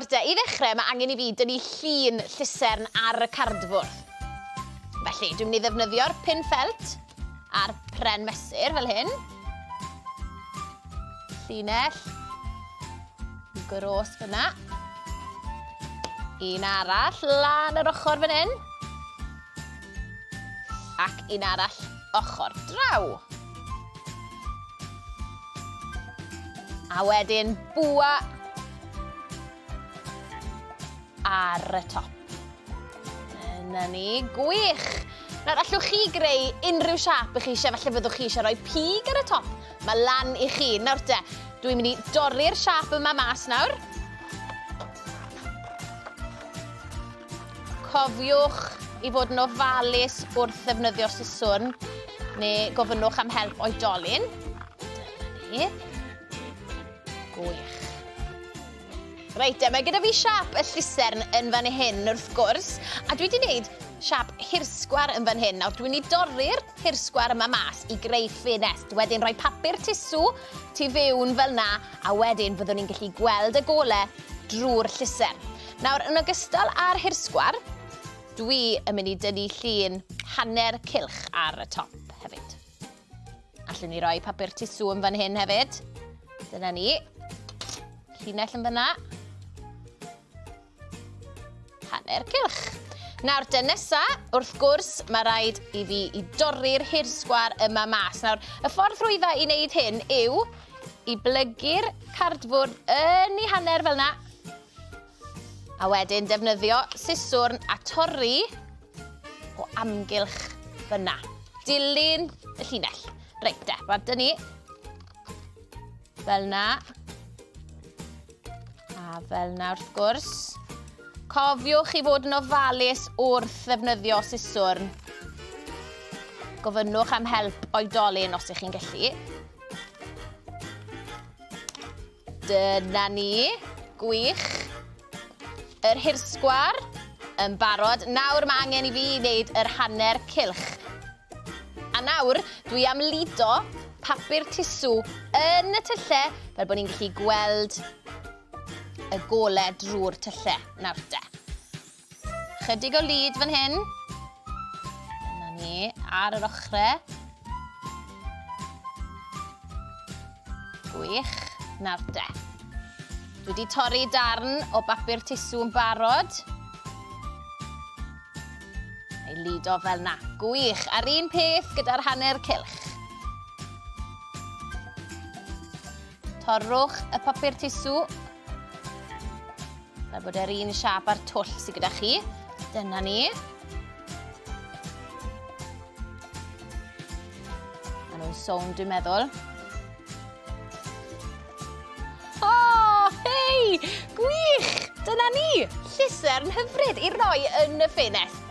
Nawr te, i ddechrau mae angen i fi dynnu llun llusern ar y cardfwrdd. Felly, dwi'n mynd i ddefnyddio'r pin ffelt a'r pren mesur fel hyn. Llinell. Gros fyna. Un arall lan yr ochr fan hyn. Ac un arall ochr draw. A wedyn bwa ar y top. Dyna ni, gwych! Nawr, allwch chi greu unrhyw siâp ych chi eisiau, falle fyddwch chi eisiau rhoi pig ar y top. Mae lan i chi. Nawr te, dwi'n mynd i dorri'r siâp yma mas nawr. Cofiwch i fod yn ofalus wrth ddefnyddio siswrn neu gofynnwch am help oedolyn. Dyna ni. Gwych. Reit de, mae gyda fi siap y llusern yn fan hyn wrth gwrs, a dwi wedi gwneud siap hirsgwar yn fan hyn. Nawr dwi'n ei dorri'r hirsgwar yma mas i greu ffenest, wedyn rhoi papur tisw tu fewn fel na, a wedyn fyddwn ni'n gallu gweld y gole drwy'r llusern. Nawr, yn ogystal â'r hirsgwar, dwi yn mynd i dynnu llun hanner cylch ar y top hefyd. Allwn ni roi papur tisw yn fan hyn hefyd. Dyna ni. Llinell yn fyna. Hanner cylch. Nawr, te nesa, wrth gwrs, mae rhaid i fi i dorri'r hirsgwar yma mas. Nawr, y ffordd rhwydda i wneud hyn yw i blygu'r cardfwrdd yn ei hanner fel yna. A wedyn defnyddio siswrn a torri o amgylch fyna. Dilyn y llinell. Reit de, bant ni. Fel na. A fel na wrth gwrs. Cofiwch i fod yn ofalus wrth ddefnyddio siswrn. Gofynnwch am help oedolyn os ych chi'n gallu. Dyna ni. Gwych. Yr hirsgwar yn barod. Nawr mae angen i fi wneud yr hanner cylch. A nawr dwi am ludo papur tisw yn y tylle fel bod ni'n gallu gweld y gole drwy'r tylle. Nawr te. Chydig o lid fan hyn. Dyna ni, ar yr ochre. Gwych. Nawr de. Dwi wedi torri darn o bapur tisw yn barod. Ei lido fel na. Gwych. A'r un peth gyda'r hanner cylch. Torrwch y papur tisw Fel bod e'r un siâp â'r twll sydd gyda chi. Dyna ni. Maen nhw'n sownd, dwi'n meddwl. O, oh, hei! Gwych! Dyna ni! Llusern hyfryd i roi yn y ffenest.